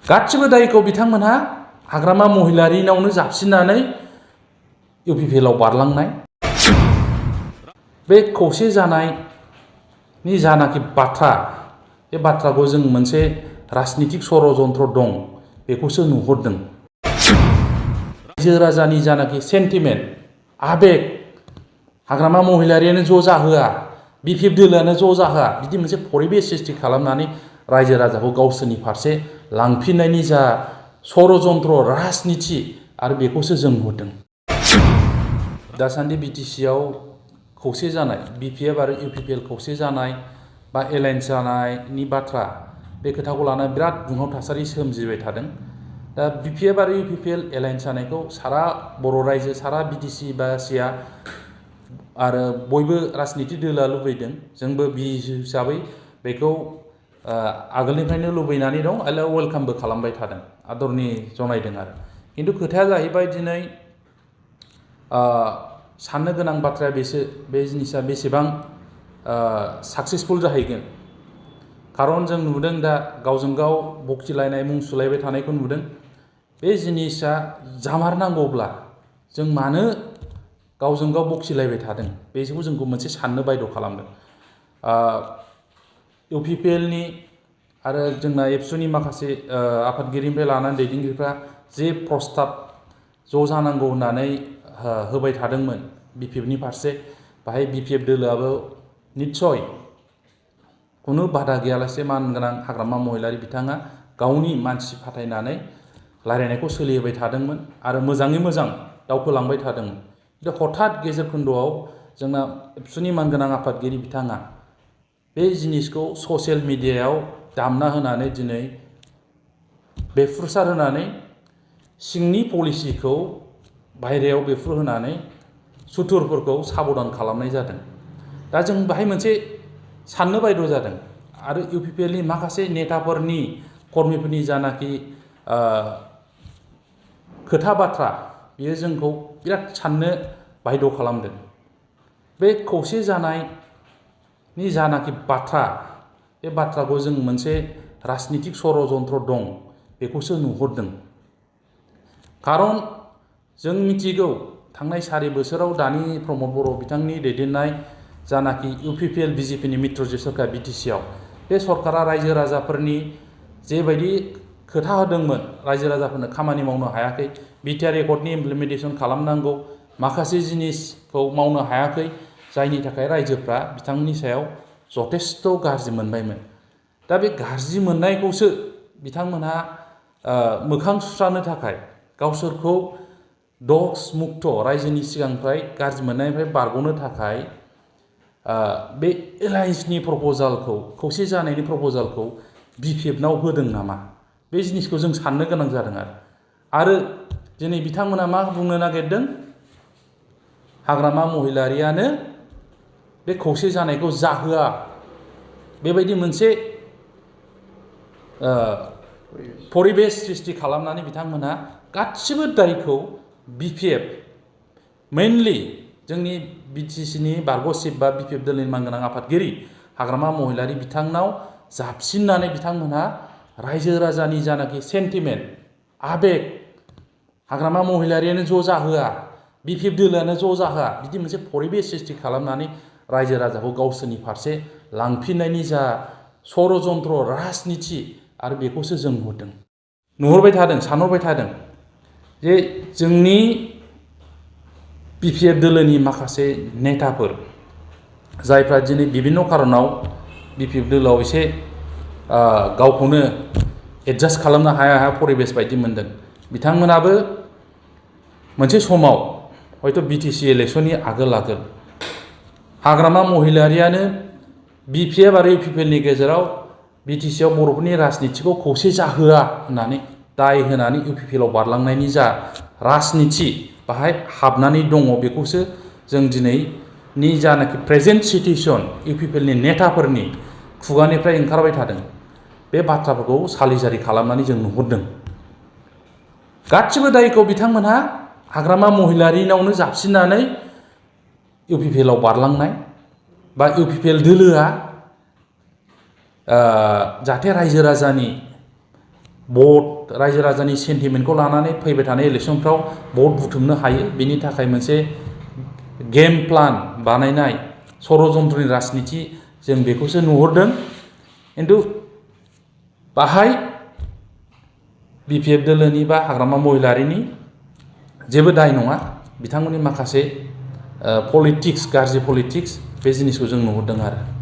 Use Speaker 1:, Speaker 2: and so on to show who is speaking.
Speaker 1: गासिबो दायखौ बिथांमोनहा हाग्रामा महिलारिनावनो जाबसिननानै इउपिपिएलआव बारलांनाय बे खौसे जानायनि जानाखि बाथ्रा बे बाथ्राखौ जों मोनसे राजनितिक षड़यन्त्र दं बेखौसो नुहुरदों। रायजो राजानि जानाखि सेन्टिमेन्ट आबेग हाग्रामा महिलारियानो ज' जाहोआ बिपिएफ दोलोआनो ज' जाहोआ बिदि मोनसे परिबेस सृष्टि खालामनानै रायजो राजाखौ गावसोरनि फारसे लांफिननायनि जा षड़यन्त्र राजनिति आरो बेखौसो जों नुहुरदों। दासान्दि बिटिसिआव खौसे जानाय बिपिएफ आरो इउपिपिएल खौसे जानाय बा एलायन्स जानायनि बाथ्रा बे खोथाखौ लानानै बिराद दुंहाव थासारि सोमजिबाय थादों। दा बिपिएफ आरो इउपिपिएल एलायन्स जानायखौ सारा बर' रायजो सारा बिटिसि बा सिया आरो बयबो राजनिति दोलोआ लुबैदों। जोंबो बि हिसाबै बेखौ आगोलनिफ्रायनो लुबैनानै दं आरो वेलकामबो खालामबाय थादों आदरनि जनायदों आरो। खिन्थु खोथाया जाहैबाय दिनै साननो गोनां बाथ्राया बे जिनिसा बेसेबां साक्सेसफुल जाहैगोन। खारन जों नुदों दा गावजों गाव बखिलायनाय मुं सुलायबाय थानायखौ नुदों। बे जिनिसा जामारनांगौब्ला जों मानो गावजों गाव बखिलायबाय थादों बेखौ जोंखौ मोनसे साननो बायद' खालामदों। इउपिपिएलनि आरो जोंना एबसुनि माखासे आफादगिरिनिफ्राय लानानै दैदेनगिरिफ्रा जे प्रस्ताब ज' जानांगौ होननानै होबाय थादोंमोन बिपिएफनि फारसे बाहाय बिपिएफ दोलोआबो निस्सय खुनु बादा गैयालासे मानगोनां हाग्रामा महिलारि बिथाङा गावनि मानसि फाथायनानै रायलायनायखौ सोलिहोबाय थादोंमोन आरो मोजाङै मोजां दावखोलांबाय थादोंमोन। दा हठात गेजेर खोन्दोआव जोंना एबसुनि मानगोनां आफादगिरि बिथाङा बे जिनिसखौ ससियेल मिडियायाव दामना होनानै दिनै बेफ्रुसार होनानै सिंनि पलिसिखौ बायहेरायाव बेफ्रुहोनानै सुथुरफोरखौ साबधान खालामनाय जादों। दा जों बाहाय मोनसे साननो बायद' जादों आरो इउपिपिएलनि माखासे नेताफोरनि कर्मिफोरनि जानाखि खोथा बाथ्रा बियो जोंखौ बिराद साननो बायद' खालामदों। बे खौसे जानायनि जानाखि बाथ्रा बे बाथ्राखौ जों मोनसे राजनितिक षड़यन्त्र दं बेखौसो नुहुरदों। खारन जों मिथिगौ थांनाय 4 बोसोराव दानि प्रमद बर' बिथांनि दैदेननाय जानाखि इउपिपिएल बिजेपिनि मित्रजि सरकार बिटिसिआव बे सरकारा रायजो राजाफोरनि जेबायदि खोथा होदोंमोन रायजो राजाफोरनो खामानि मावनो हायाखै। बिटिआर एकर्डनि इमप्लिमेन्टेसन खालामनांगौ माखासे जिनिसखौ मावनो हायाखै जायनि थाखाय रायजोफ्रा बिथांनि सायाव जथेस्थ' गाज्रि मोनबायमोन। दा बे गाज्रि मोननायखौसो बिथांमोनहा मोखां सुस्रानो थाखाय गावसोरखौ दस मुक्त रायजोनि सिगांनिफ्राय गाज्रि मोननायनिफ्राय बारग'नो थाखाय बे एलायन्सनि प्रप'जालखौ खौसे जानायनि प्रप'जालखौ बिपिएफनाव होदों नामा बे जिनिसखौ जों साननो गोनां जादों आरो दिनै बिथांमोना मा बुंनो नागिरदों हाग्रामा महिलारियानो बे खौसे जानायखौ जाहोआ बेबायदि मोनसे परिबेस सृष्टि खालामनानै बिथांमोनहा गासिबो दायखौ बिपिएफ मेनलि जोंनि बिटिसिनि बारग' चिफ बा बिपिएफ दोलोनि मानगोनां आफादगिरि हाग्रामा महिलारि बिथांनाव जाबसिननानै बिथांमोनहा रायजो राजानि जानाखि सेन्टिमेन्ट आबेग हाग्रामा महिलारियानो ज' जाहोआ बिपिएफ दोलोआनो ज' जाहोआ बिदि मोनसे परिबेस सृष्टि खालामनानै रायजो राजाखौ गावसोरनि फारसे लांफिननायनि जा षड़यन्त्र राजनिति आरो बेखौसो जों नुहुरबाय थादों सानहरबाय थादों जे जोंनि बिपिएफ दोलोनि माखासे नेताफोर जायफ्रा दिनै बिभिन्न कारनाव बिपिएफ दोलोआव एसे गावखौनो एडजास्ट खालामनो हाया परिबेस बायदि मोनदों बिथांमोनाबो मोनसे समाव हयथ' बिटिसि इलेक्सननि आगोल हाग्रामा महिलारियानो बिपिएफ आरो इउपिपिएलनि गेजेराव बिटिसिआव बर'फोरनि राजनितिखौ खौसे जाहोआ होननानै दाय होनानै इउपिपिएलआव बारलांनायनि जा राजनिति बाहाय हाबनानै दङ बेखौसो जों दिनैनि जानाखि प्रेजेन्ट सिटुएसन इउपिपिएलनि नेताफोरनि खुगानिफ्राय ओंखारबाय थादों बे बाथ्राफोरखौ सालिजारि खालामनानै जों नुहुरदों। गासिबो दायखौ बिथांमोनहा हाग्रामा महिलारिनावनो जाबसिननानै इउपिपिएलआव बारलांनाय बा इउपिपिएल दोलोआ जाहाथे रायजो राजानि भट रायजो राजानि सेन्टिमेन्टखौ लानानै फैबाय थानाय इलेक्सनफ्राव भट बुथुमनो हायो बेनि थाखाय मोनसे गेम प्लान बानायनाय षड़यन्त्रनि राजनिति जों बेखौसो नुहुरदों। खिन्थु बाहाय BPF दोलोनि बा हाग्रामा महिलारिनि जेबो दाय नङा। बिथांमोननि माखासे पलिटिक्स गाज्रि पलिटिक्स बे जिनिसखौ जों नुहुरदों आरो।